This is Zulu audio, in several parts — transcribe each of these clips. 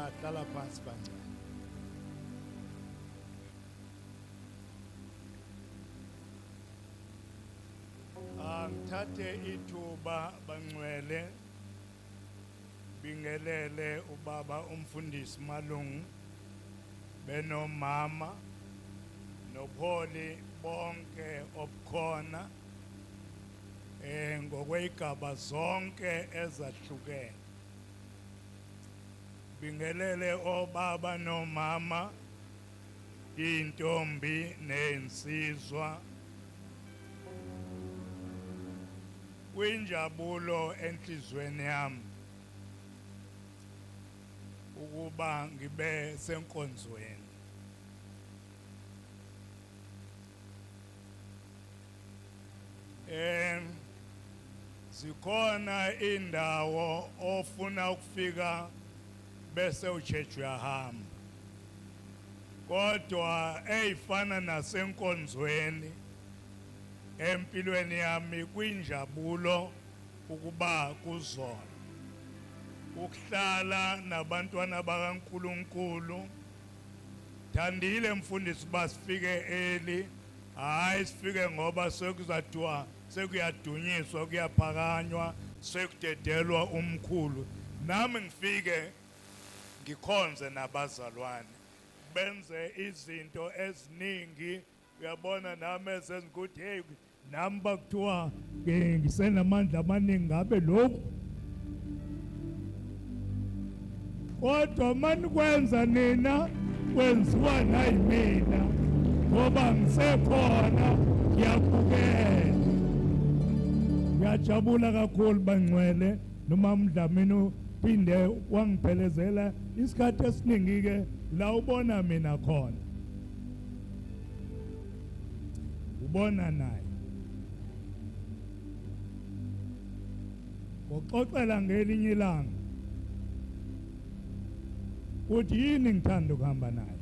Ningahlala phansi bangcwele. Angithathe ithuba bangcwele bingelele ubaba umfundisi Malungu benomama nobuholi bonke obukhona ngokweyigaba zonke ezahlukene. Bingelele obaba nomama, intombi nezinsizwa. Kwinjabulo enhlizweni yami ukuba ngibe senkonzweni. Zikhona indawo ofuna ukufika bese ucheche uyahamba. Kodwa eyifana nasenkonzweni empilweni yami kwinjabulo ukuba kuzona. Ukuhlala nabantwana bakaNkuluNkulu. Thandile mfundisi basifike early. Hayi sifike ngoba sekuzathiwa sekuyadunyiswa kuyaphakanywa sekudedelwa umkhulu. Nami ngifike ngikhonze nabazalwane benze izinto eziningi uyabona nami ezenza ukuthi hey nami bakuthiwa ngisenamandla amaningi ngabe lokhu kodwa manikwenza nina kwenziwa nayimina ngoba ngisekhona ngiyabukela ngiyajabula kakhulu bangcwele noma uMdlamini uphinde wangiphelezela isikhathi esiningi ke la ubona mina khona ubona naye ngoxoxela ngelinye ilanga ukuthi yini ngithanda ukuhamba naye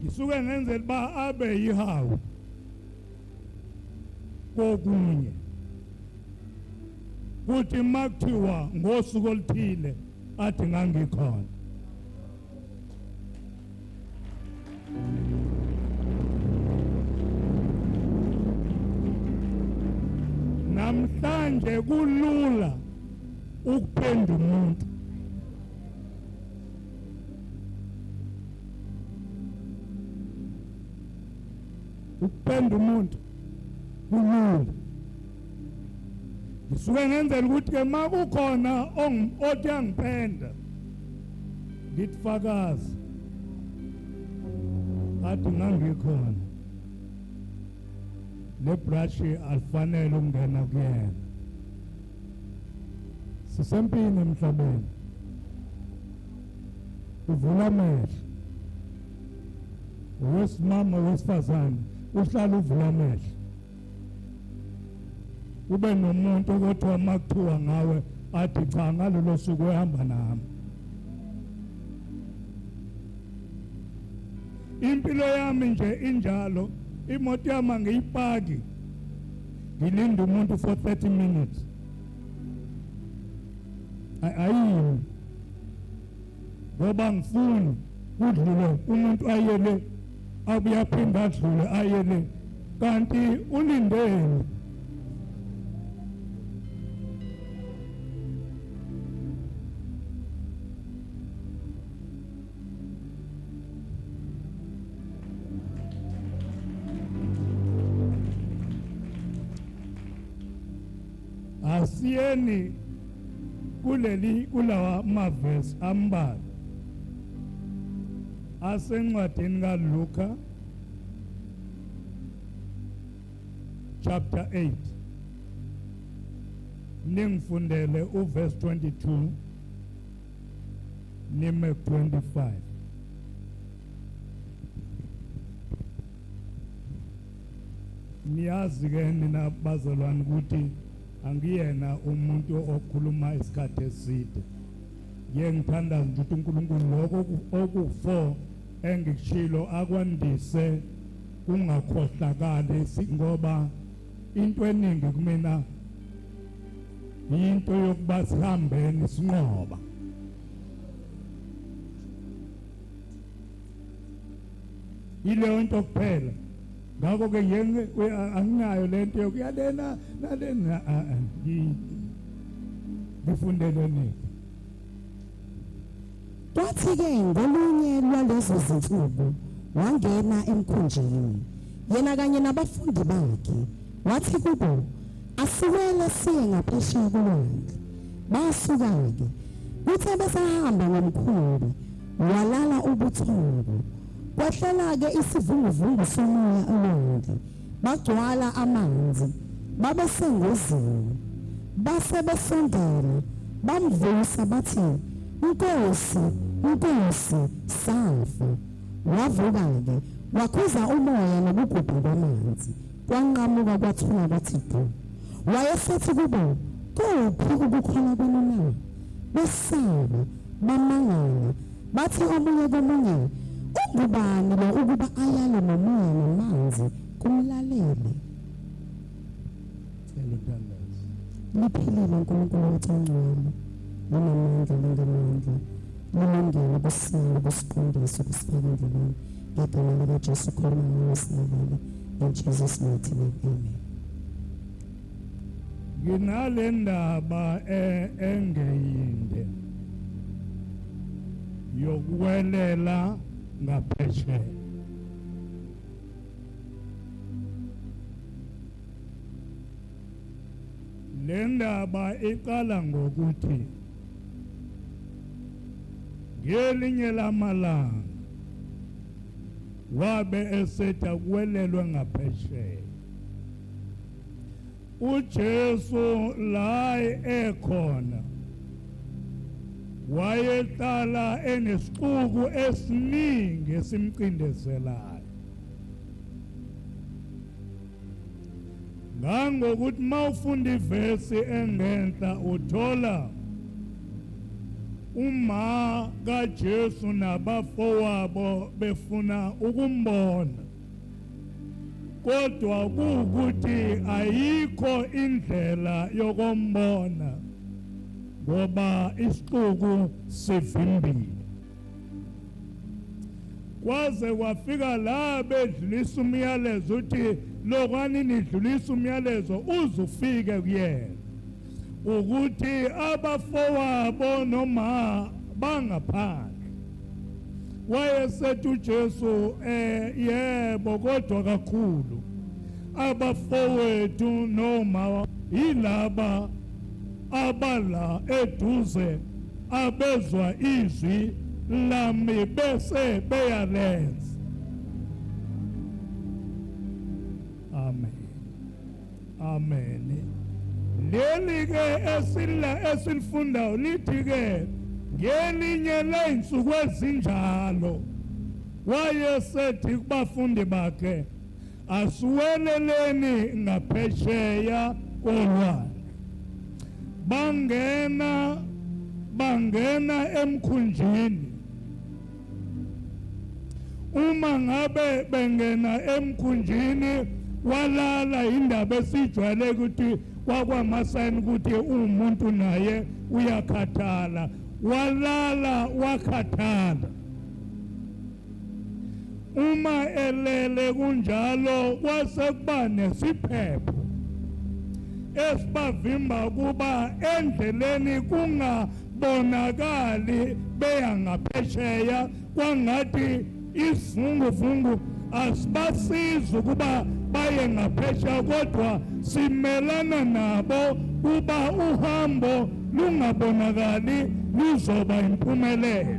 ngisuke ngenzela uba abe yihawu kokunye kuthi makuthiwa ngosuku oluthile athi ngangikhona namhlanje kulula ukupenda umuntu ukupenda umuntu kulula ngisuke ngenzela ukuthi ke makukhona othi angipenda ngithi fakazi athi ngangikhona le brush alifanele ukungena kuyena sisempini emhlabeni uvula amehlo owesimama owesifazane uhlala uvula amehlo ube nomuntu okuthiwa makuthiwa ngawe athi cha ngalolo suku ehamba nami impilo yami nje injalo imoto yami angiyipaki ngilinda umuntu for 30 minutes ayimi ngoba ngifuni kudlule umuntu ayele abuye aphinde adlule ayele kanti ulindeni asiyeni kuleli kulawa mavesi ambalwa asencwadini kaLuka chapter 8 ningifundele uverse 22 nime 25 niyazi ke nina bazalwane ukuthi angiyena umuntu okhuluma isikhathi eside ngiye ngithandaza nje ukuthi uNkulunkulu lokho oku-4 engikushilo akwandise kungakhohlakali ngoba into eningi kumina Into yokuba sihambeni sinqoba. Yileyo nto kuphela. Ngakho-ke anginayo le nto yokuya lena nalena, ngifundele nini. Kwathi-ke ngolunye lwalezo zinsuku wangena emkhunjini, yena kanye nabafundi bakhe, wathi kubo, Asiwele siye ngaphesheya kolwandle. Basuka-ke. Kuthe besahamba ngomkhumbi, walala ubuthongo. Kwehlela-ke isivunguvungu somoya olwandle, bagcwala amanzi, babesengozini. Base besondela, bamvusa bathi, Nkosi, Nkosi, safa. Wavuka-ke, wakhuza umoya nokugubha kwamanzi, kwanqamuka kwathula kwathi du. Wayesethi kubo, Kuphi ukukholwa kwenu na? Besaba, bamangala, bathi omunye komunye, Ungubani lo ukuba ayale nomoya namanzi kumlalele? Cela uthandaze. Liphilile uNkulunkulu wethu ongcwele, linamandla lingamandla, lilungele ukusiyala, ukusiqondisa, ukusifaka endleleni. Ngegama likaJesu khuluma nawe silalele. In Jesus mighty name, amen. Nginale ndaba engeyinde yokuwelela ngaphesheya. Le ndaba iqala ngokuthi ngelinye lamalanga wabe esethi akuwelelwe ngaphesheya. uJesu la ekhona wayehlala enesixuku esiningi esimcindezelayo ngangokuthi mawufunda ivesi engenhla uthola uma kaJesu nabafowabo befuna ukumbona kodwa kuwukuthi ayikho indlela yokombona ngoba isixuku sivimbile kwaze kwafika la bedlulisa umyalezo uthi lokwani nidlulisa umyalezo uze ufike kuyena ukuthi abafowabo noma bangaphandle wayesethi uJesu eh yebo kodwa kakhulu abafowethu noma yilaba abala eduze abezwa izwi lami bese beyalenza. Amen, amen. Leli ke esila esilifundayo lithi ke ngelinye ley'nsuku ezinjalo wayesethi kubafundi bakhe asiweleleni ngaphesheya kolwandle. Bangena bangena emkhunjini. Uma ngabe bengena emkhunjini walala, indaba esijwayele ukuthi kwakwamasayini ukuthi umuntu naye uyakhathala, walala wakhathala. Uma elele kunjalo kwase kuba nesiphepho esibavimba ukuba endleleni kungabonakali beya ngaphesheya, kwangathi isivunguvungu asibasizi ukuba baye ngaphesheya, kodwa simelana nabo kuba uhambo lungabonakali luzoba impumelelo.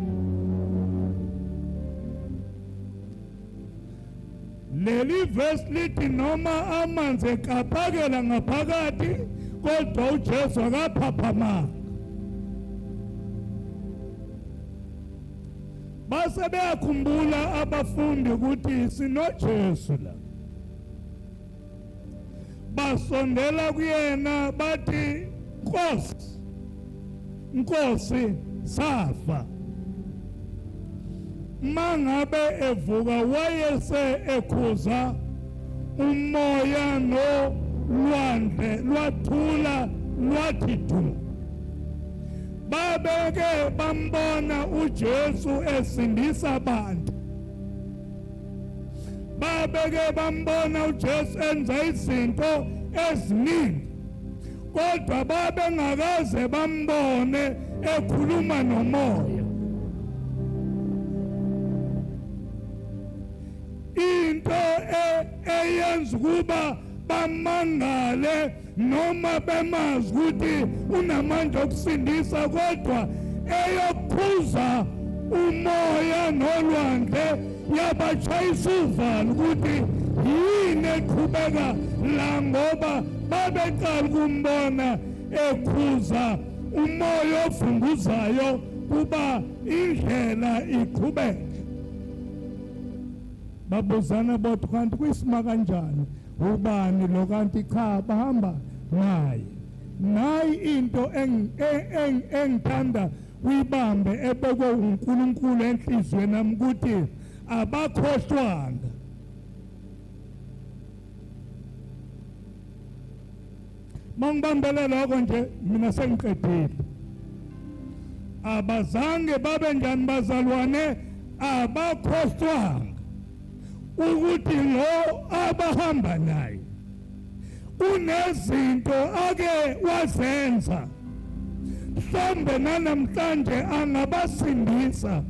Leli verse lithi noma amanzi ekapakela ngaphakathi kodwa uJesu akaphaphamanga. Base beyakhumbula abafundi ukuthi sinoJesu la. Basondela kuyena bathi Nkosi, Nkosi, safa. Mangabe evuka wayese ekhuza umoya nolwandle lwathula lwathi du. Babeke bambona uJesu esindisa abantu, babeke bambona uJesu enza izinto eziningi, kodwa babengakaze bambone ekhuluma nomoya. Into eyenza ukuba bamangale noma bemazi ukuthi unamandla okusindisa, kodwa eyokukhuza umoya nolwandle yabashayisa uvalo ukuthi yini eqhubeka la, ngoba babeqala ukumbona ekhuza umoya ovunguzayo kuba indlela iqhubeke. Babuzana bodwa, kanti kuyisima kanjani, ubani lo? Kanti cha, bahamba naye. Nayi into engithanda uyibambe ebekwe uNkulunkulu enhliziyweni nami, ukuthi abakhohlwanga. Mangibambele lokho nje, mina sengiqedile. Abazange babe njani bazalwane, abakhohlwanga ukuthi lo abahamba naye kunezinto ake wazenza, mhlawumbe nanamhlanje angabasindisa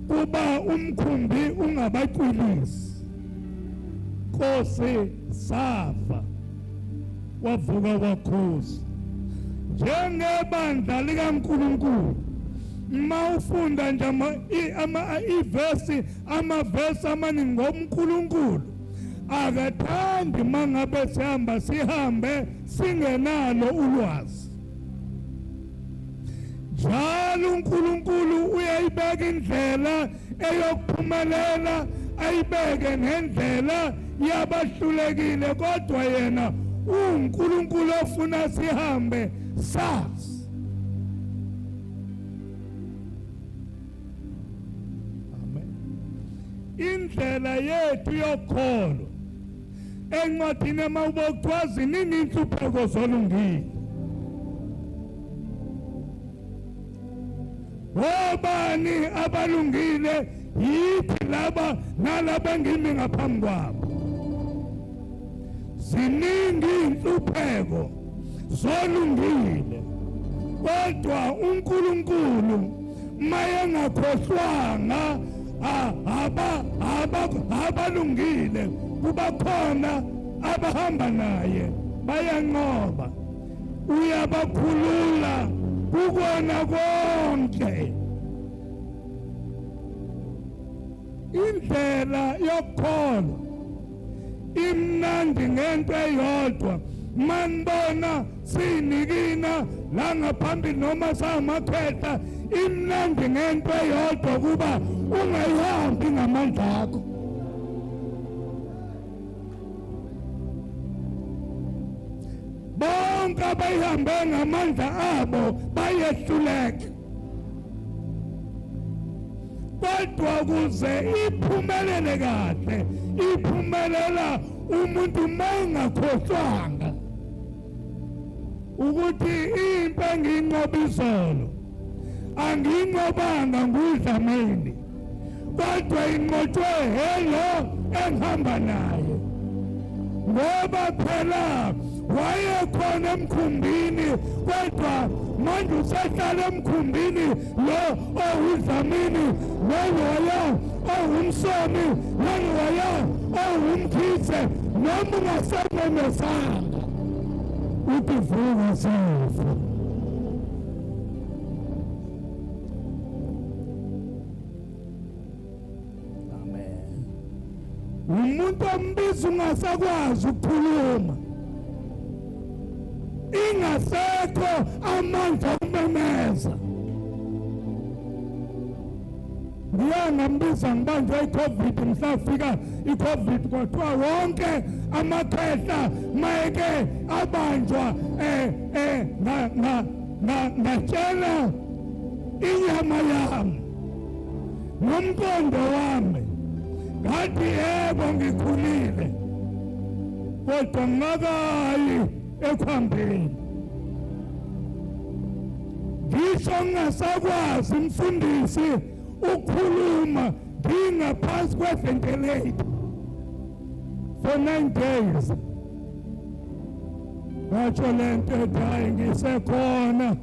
kuba umkhumbi ungabacwilisi. Nkosi, safa, wavuka wakhuza njengebandla likaNkulunkulu. Ma ufunda nje ivesi, amavesi amaningi ngoMkulunkulu, akathandi mangabe sihamba sihambe singenalo ulwazi. Njalo uNkulunkulu uyayibeka indlela eyokuphumelela, ayibeke nendlela yabahlulekile, kodwa yena uNkulunkulu ofuna sihambe sazi. Amen. Indlela yethu yokholo encwadini emahubo kuthiwa ziningi inhlupheko zolungile. Obani abalungile? Yithi laba nalaba engimi ngaphambi kwabo. Ziningi inhlupheko zolungile, kodwa uNkulunkulu mayengakhohlwanga abalungile, kuba khona abahamba naye bayanqoba, uyabakhulula kukona konke. Indlela yokukholwa imnandi ngento eyodwa, manibona sinikina la ngaphambili noma samakhehla, imnandi ngento eyodwa, kuba ungayihambi ngamandla akho. Bonke abayihambe ngamandla abo bayehluleka, kodwa ukuze iphumelele kahle, iphumelela umuntu mayengakhohlwanga ukuthi impi engiyinqoba izolo angiyinqobanga nguDlamini, kodwa inqotshwe helo engihamba naye, ngoba phela wayekhona emkhumbini, kodwa manje usehlala emkhumbini lo owuDlamini, noloya owumsomi, noloya owumkhize, noma ungasememezanga uthi vuka safa. Amen. Umuntu ombiza ungasakwazi ukukhuluma, ingasekho amandla okumemeza. Ngiya ngambiza ngibanjwe i-COVID, mhla fika i-COVID kwathiwa wonke amakhehla mayeke abanjwa, nga nga nga ngatshela inyama yami nomqondo wami, ngathi yebo ngikhulile, kodwa ngingakayi ekuhambeni. Ngisho ngingasakwazi mfundisi ukukhuluma ngingaphansi kwe-ventilator for 9 days. Ngatsho lento ethi hayi ngisekhona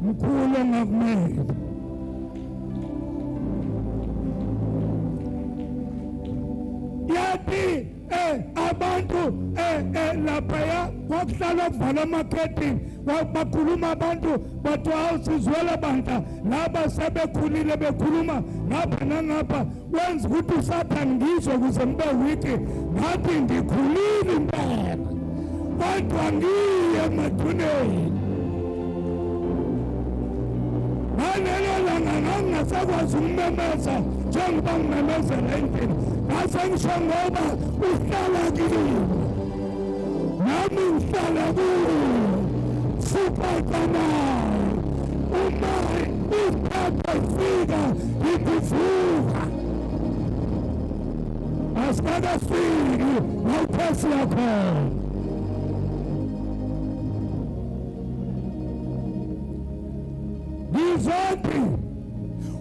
mkhulu ongakumele. Yathi abantu laphaya kwakuhlalwa kuvalwa amakhethini, bakhuluma abantu bathi awusizwela bandla laba sebekhulile bekhuluma ngapha nangapha, wenza ukuthi uSathane ngizwe ukuze ngibe weak. Ngathi ngikhulile impela kodwa ngiye emathuneni. Ngalelo langa ngangingasakwazi ukumemeza njengoba ngimemezela endlini, ngase ngisho ngoba uhlala kimi nami ngihlala kuwe, sixoxa naye. Uma isikhathi sifika ngivuka, asikakafiki nawuphesi yakhona. Ngizothi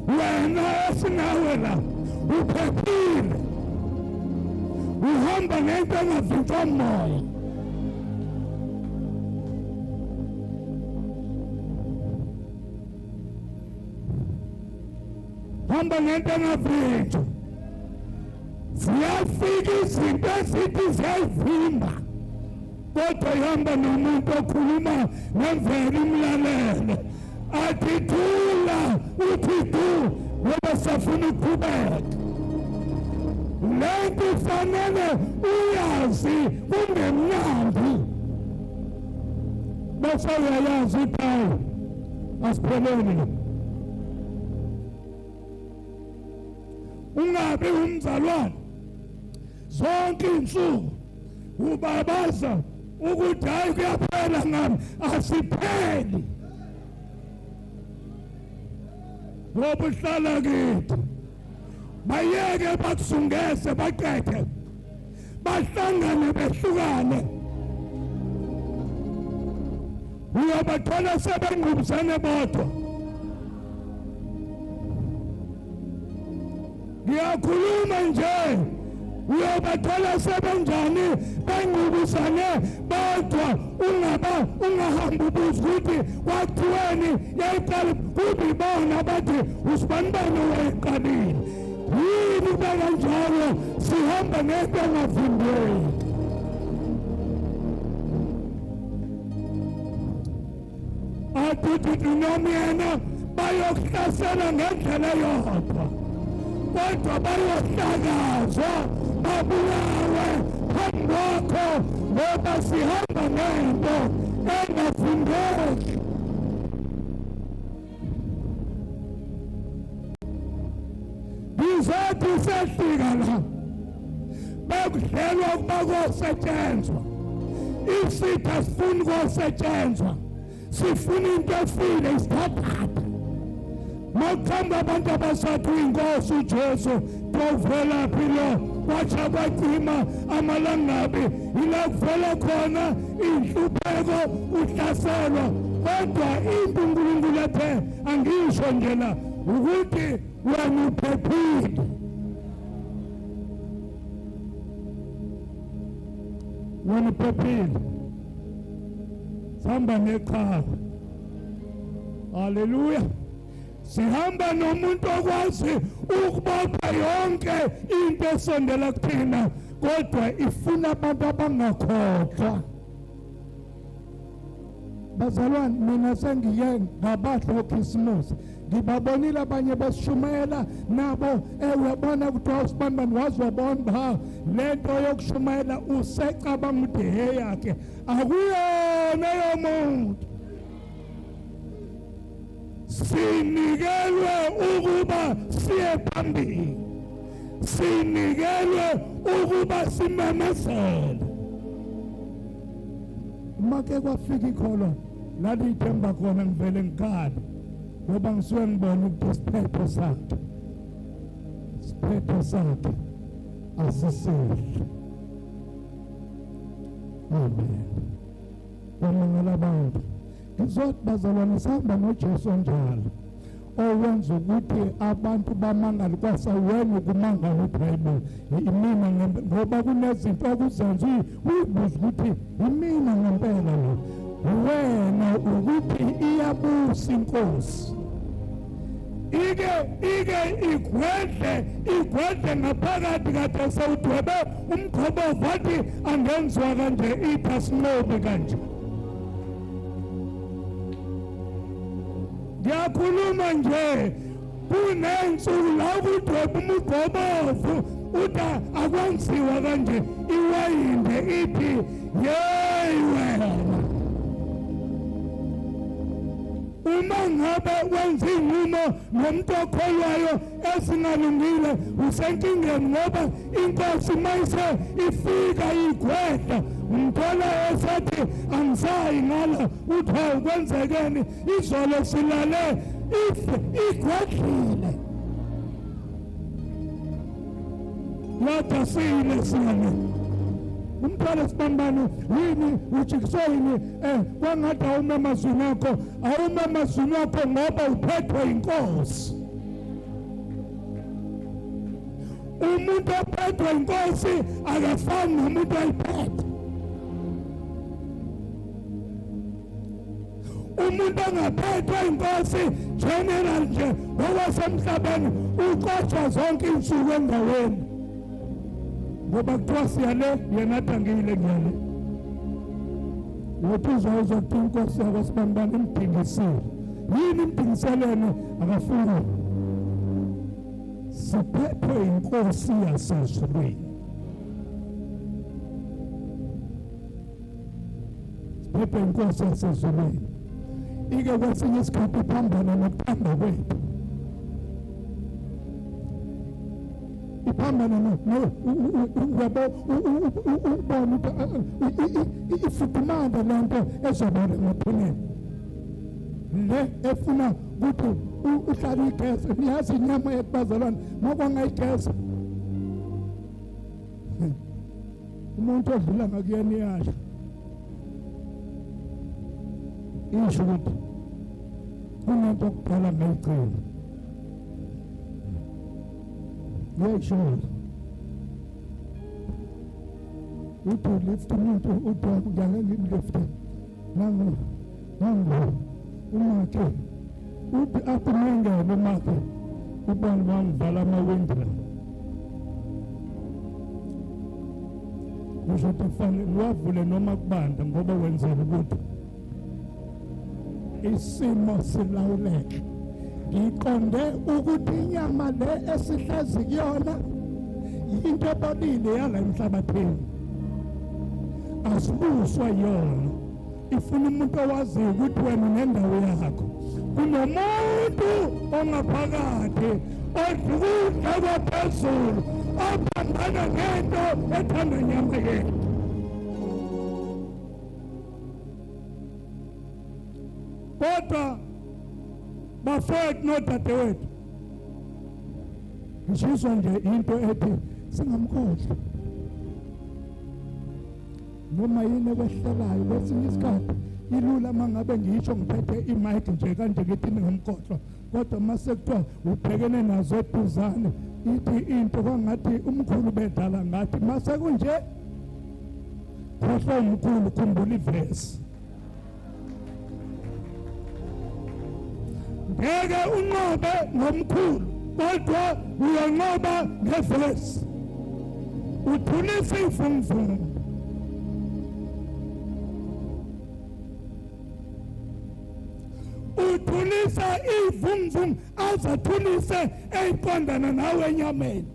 wena esinawe la uphephile, uhamba ngento engavinjwa moya. Hamba ngento engavinjwa. Ziyafika izinto ezithi ziyayivimba, kodwa ihamba nomuntu okhuluma nemvelo imlalele, athi thula, uthi du, ngoba safuna ukuqhubeka. Lento ifanele uyazi kungemnandi, bese uyayazi ukuthi hayi asipheleli la. Ungabi umzalwane zonke insuku ubabaza ukuthi hayi kuyaphela ngami. Asipheli ngoba uhlala kithi. Bayeke bakusungeze baqede bahlangane behlukane, uyobathola sebengqubuzane bodwa. Ngiyakhuluma nje, uyobathola sebenjani bengqubuzane bodwa. Ungaba ungahambi ubuza ukuthi kwathiweni yayiqala kubibona, bathi usibanibani owayiqalile. Yini kube kanjalo? Sihamba ngento engavimbeki. Athi noma yena bayokuhlasela ngendlela eyodwa, kodwa bayohlakazwa babulawe phambi kwakho, ngoba sihamba ngento engafundeki. Ngizothi sehlika la bekudlelwa ukuba kosetshenzwa, isitha sifuna kosetshenzwa, sifuna into efile isithathatha. Mawuqhamuka abantu abasathi uyinkosi uJesu, kuvela phi lo? Kwatsha kwacima amalangabi, ila kuvela khona inhlupheko, uhlaselwa. Kodwa into uNkulunkulu ethe angisho nje la ukuthi wena uphephile. Wena uphephile, sihamba neqhawe. Haleluya. Sihamba nomuntu okwazi ukubopha yonke into esondela kuthina, kodwa ifuna abantu abangakhohlwa. Bazalwane, mina sengiye ngabadla okhisimusi, ngibabonile abanye besishumayela nabo. Uyabona kuthiwa usibanibani wazi wabona ba lento yokushumayela, usecabanga ukuthi he yakhe akuyona yomuntu. Sinikelwe ukuba siye phambili, sinikelwe ukuba simemezele. Uma ke kwafika ikholwa lalithemba khona, ngivele ngikhale ngoba ngisuke ngibona ukuthi isiphetho sakhe, isiphetho sakhe asisihle. Amen. Kwamangala abantu. Ngizothi bazalwane sihamba noJesu onjalo owenza ukuthi abantu bamangale kwasawena ukumangala uthi hayibo imina ngoba kunezinto okuzenza uyibuza ukuthi imina ngempela lo wena ukuthi iyabusa inkosi ike ike igwedle igwedle ngaphakathi kade sewudwebe umkhobovu wathi angenziwa kanje ithi asinqobi kanje ngiyakhuluma nje kuney'nsuku la kudweba umugqobovu uthi akwenziwa kanje iwayinde ithi yeyi wena uma ngabe wenza iy'nqumo nomuntu okholwayo ezingalungile usenkingeni ngoba inkosi mayise ifika igwedla umthola esethi angisayi ngala uthi hawu kwenzekeni izolo silale ife igwedlile yathi asiyile siyale umthwalo sibambane yini ujikiswe yini kwangathi awume emazwini akho awume emazwini akho ngoba uphethwe inkosi umuntu ophethwe inkosi akafani nomuntu oyiphethe umuntu ongaphethwe inkosi general nje ngokwasemhlabeni uxoshwa zonke insuku endaweni ngoba kuthiwa siyale yena athi angiyile ngiyale wothi uzwa kuthiwa inkosi yakwasibanibani imdingisile yini imdingiselene akafuni siphethwe inkosi yasezulwini siphethwe inkosi yasezulwini ike kwesinye isikhathi iphambana nokuthanda kwethu iphambana uyabo ubona ukuthi ifudumale le nto ezobona emathuneni le efuna ukuthi uhlale uyigeze niyazi inyama yethu bazalwane makwangayigeza umuntu odlula ngakuyena iyasho isho ukuthi kunento okudala ngayigcina iyayishona uthi ulift umuntu uthi ngiyake ngimlifte nangu nangu umakhe uthi athi mengene umakhe ubani wangivala amawindi la kusho ukuthi kufanele ngiwavule noma kubanda ngoba wenzela ukuthi isimo silawuleke ngiqonde ukuthi inyama le esihlezi kuyona into ebolile yala emhlabathini asibuswa yona ifuna umuntu owaziyo ukuthi wena unendawo yakho kunomuntu ongaphakathi odla ukudla kwaphezulu ophambana ngento ethanda inyama yethu kodwa bafowethu nodadewethu ngishiswa nje into ethi singamkhohlwa noma yini ekwehlelayo kwesinye isikhathi ilula uma ngabe ngisho ngiphethe imayikhi nje kanje ngithi ningamkhohlwa kodwa uma sekuthiwa ubhekene nazo eduzane ithi into kwangathi umkhulu bedlala ngathi mase kunje khohlwa umkhulu khumbula ivesi ngeke unqobe ngomkhulu kodwa uyanqoba ngevesi uthulisa ivunguvungu uthulisa ivunguvungu azathulise eyiqondana nawe enyameni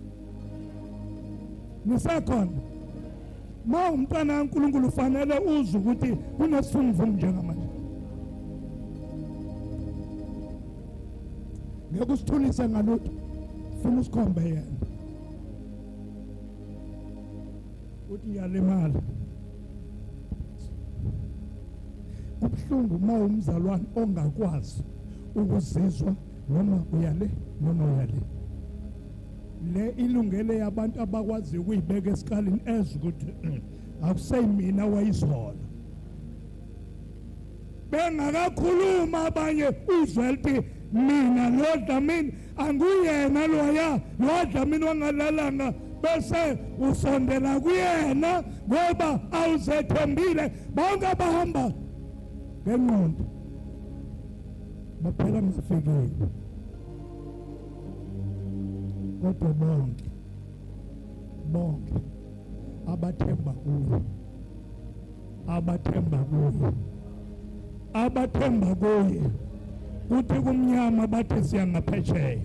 nisekhona ma umntwana kaNkulunkulu ufanele uzwe ukuthi kunesivunguvungu njengamanje ngeke usithulise ngalutho funa usikhombe yena uthi ngiyalimala kubuhlungu uma umzalwane ongakwazi ukuzizwa noma uyale noma uyale le ilungele yabantu abakwaziyo ukuyibeka esikalini ezwe ukuthi akuseyimina wayizona. Bengakakhuluma abanye uzwe lithi mina lo Dlamini anguyena loya lo Dlamini wangalalanga bese usondela kuyena ngoba awuzethembile bonke abahamba ngengqondo baphela mafikile kodwa bonke bonke abathemba kuye abathemba kuye abathemba kuye kuthi kumnyama bathi siya ngaphesheya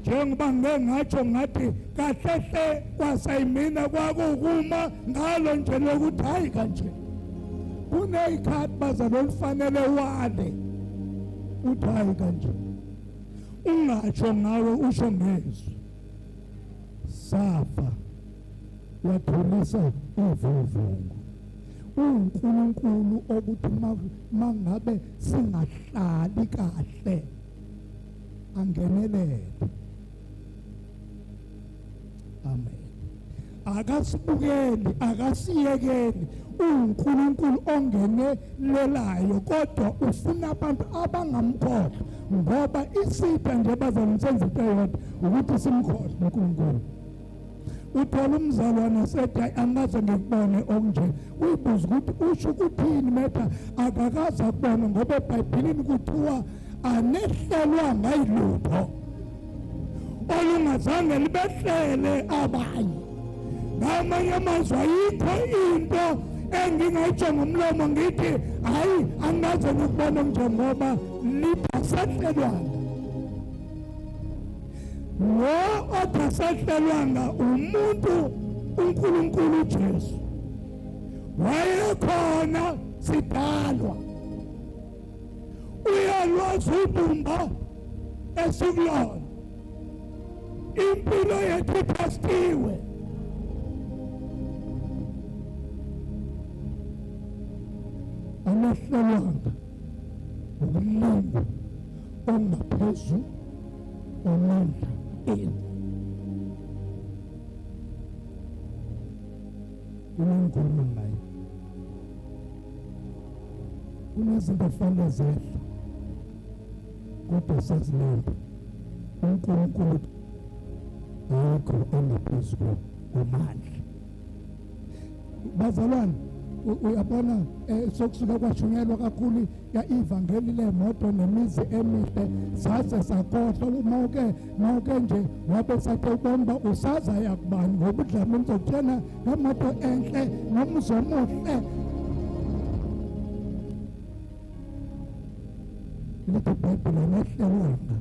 njengoba ngike ngatsho ngathi kahle hle kwasayimina kwakuwukuma ngalo nje lokuthi hayi kanje kuney'khathi bazalwane olufanele wale uthi hayi kanje ungatsho ngawe usho ngezwi safa wathulisa ivuvungu uNkulunkulu okuthi mangabe singahlali kahle angenelele amen akasibukeli akasiyekeli uNkulunkulu ongenelelayo kodwa ufuna abantu abangamkhohlwa ngoba isitha nje bazomsenza into eyodwa ukuthi simkhohlwe uNkulunkulu uthola umzalwane sethi hayi angikaze ngikubone okunje uyibuza ukuthi usho ukuthini metha akakaze akubone ngoba ebhayibhelini kuthiwa anehlelwa ngayilutho olungazange libehlele abanye ngamanye amazwi ayikho into engingayitsho ngomlomo ngithi hayi angikaze ngikubone njengoba libasehlelwanga Lo odasehlelwanga umuntu uNkulunkulu uJesu wayekhona sidalwa uyalwazi ubumba esikulona impilo yethu ithestiwe amehlelwanga ukulingwa ongaphezu kwamandla enu uma ngikhuluma ngayo kunezinto efanele zehle kodwa sazilemba uNkulunkulu ayikho engaphezu kwamandla bazalwane uyabona eh, sokusuka kwashunyelwa kakhulu ivangeli lemoto nemizi emihle saze sakhohlwa uma uke mawuke nje wabe sathe ubona uba usaza yakubani ngoba udlamini uzokutshena ngemoto enhle nomuzi omuhle lithi ibhayibhile anehlelwanga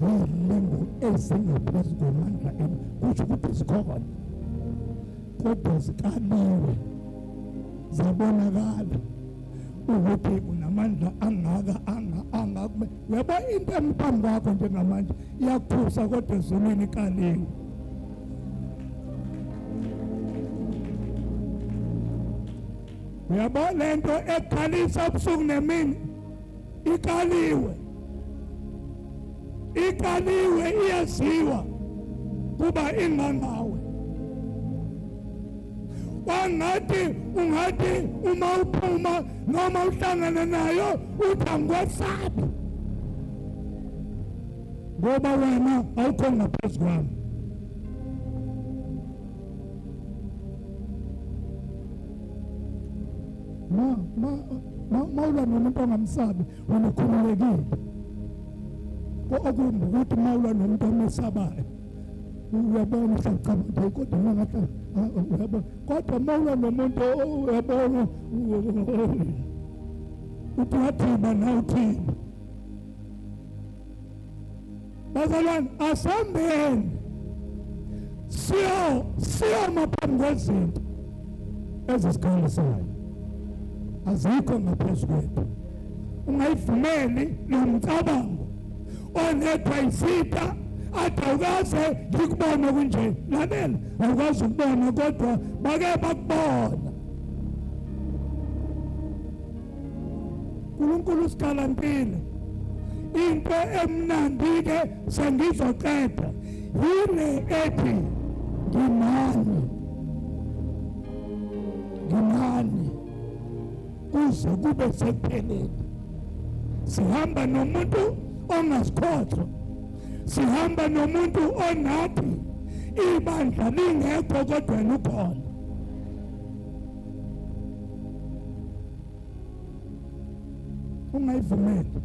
yilingo ezingaphezu kwamandla enu kusho ukuthi zikhona kodwa zikaliwe zabonakala ukuthi unamandla angaka anga anga uyabo into emphambi kwakho njengamanje iyakuthusa kodwa ezulwini ikaliwe uyabo lento ekhalisa ubusuku nemini ikaliwe ikaliwe iyaziwa kuba ingangawe wangathi ungathi uma uphuma noma uhlangana nayo uthi angikwesabi ngoba wena awukho ngaphezu kwami ma ma ma mawulwa nomuntu ongamsabi wena ukhululekile okumbi ukuthi mawulwa nomuntu omesabayo uyabona uhlacabanga ukuthi kodwa uma ngahle uyabona kodwa mawulwa nomuntu uyabona uthi wathina nawe uthini bazalwane asambeni siyo siyoma phambi kwezinto ezisikhalisayo azikho ngaphezu kwethu ungayivumeli lo mcabango olethwa isitha athi awukaze ngikubone kunje lalela awukazi ukubona kodwa bake bakubona uNkulunkulu usigalantile into emnandi ke sengizoqeda yile ethi nginani nginani Kuze kube sekupheleni. Sihamba nomuntu ongasikhohlwa. Sihamba nomuntu onathi ibandla lingekho kodwa yena ukhona. Ungayivumeli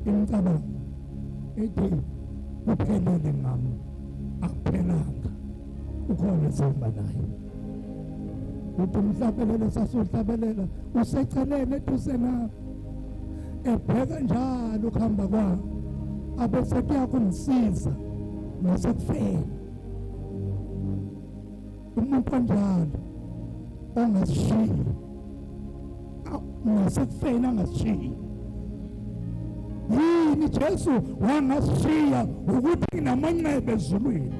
imicabango ethi kuphelele ngami, akuphelanga, ukhona esihamba naye. Uthi umhlabelele sasuhlabelela useceleni eduze nami, ebheka njalo ukuhamba kwami, abese kuyakungisiza nasekufeni. Umuntu onjalo ongasishiyi nasekufeni, angasishiyi. Yini Jesu wangasishiya? Ukuthi nginamanxeba ezulwini,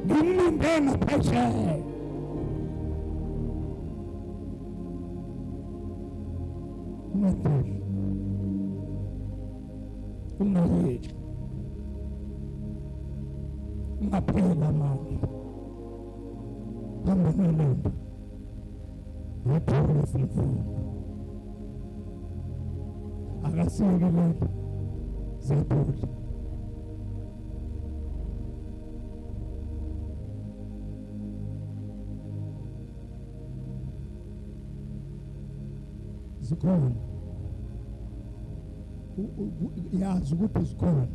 ngimlinde ngaphesheya. Ungadeli, ungayeki, ungapheli amandla. Hamba nolemba yaphula simfuna akasiyeke lento ziyaphula. Zikhona, yazi ukuthi zikhona,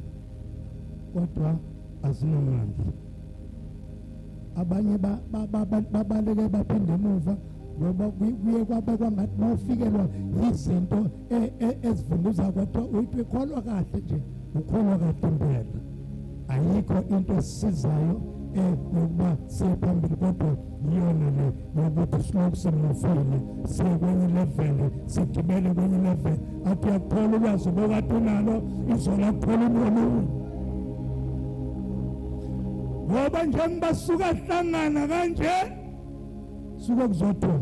kodwa azinamandla. Abanye babaleke baphinde emuva ngoba kuye kwabekwa ngathi mawufikelwa yizinto ezivunguza, kodwa uthi ukholwa kahle nje, ukholwa kahle impela. Ayikho into esisizayo yokuba siye phambili, kodwa yiyona le yokuthi silokhu simufile siye kwenye level, sigibele kwenye level. Athi uyakuthola ulwazi obokade unalo izolo, akuthola olunye, ngoba njengoba suka hlangana kanje suke kuzothiwa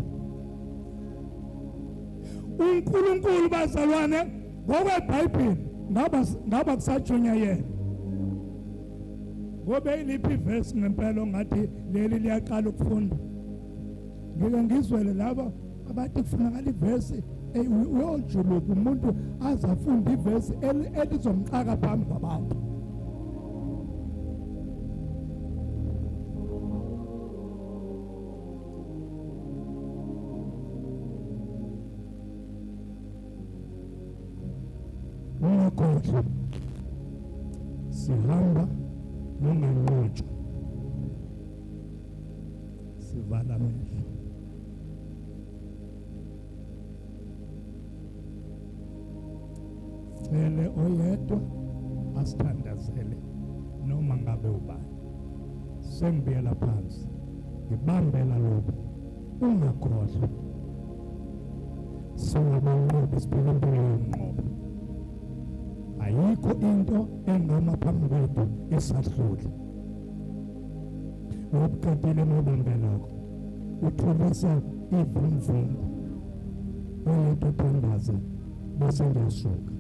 uNkulunkulu bazalwane ngokweBhayibheli ngaba kusatshunyayelwa. Ngoba iliphi ivesi ngempela ongathi leli liyaqala ukufunda? Ngike ngizwele laba abathi kufunakala ivesi, uyojuluka umuntu aze afunde ivesi elizomxaka phambi kwabantu. Ungakhohlwa, sihamba nonganqotshwa. Sivala amehlo. Cele oyedwa asithandazele noma ngabe ubani. Sengibuyela phansi, ngibambela lokhu. Ungakhohlwa, singabanqobi, siphila impilo yonqobo. Ayikho into engama phambi kwethu esahlule. Ngokuqedile mobambe lokho, uthulisa ivumvungu, oyedwa thandaze bese ngiyasuka.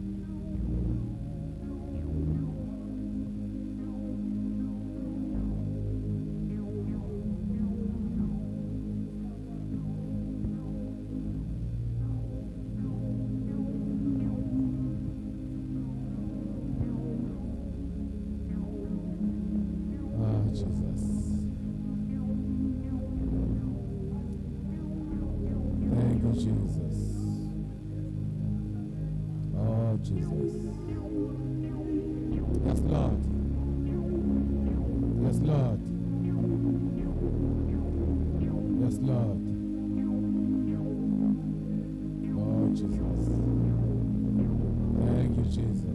Ah, Jesus. Thank you, Jesus. Oh, Jesus. Yes, Lord. Yes, Lord. Yes, Lord. Oh, Jesus. Thank you, Jesus.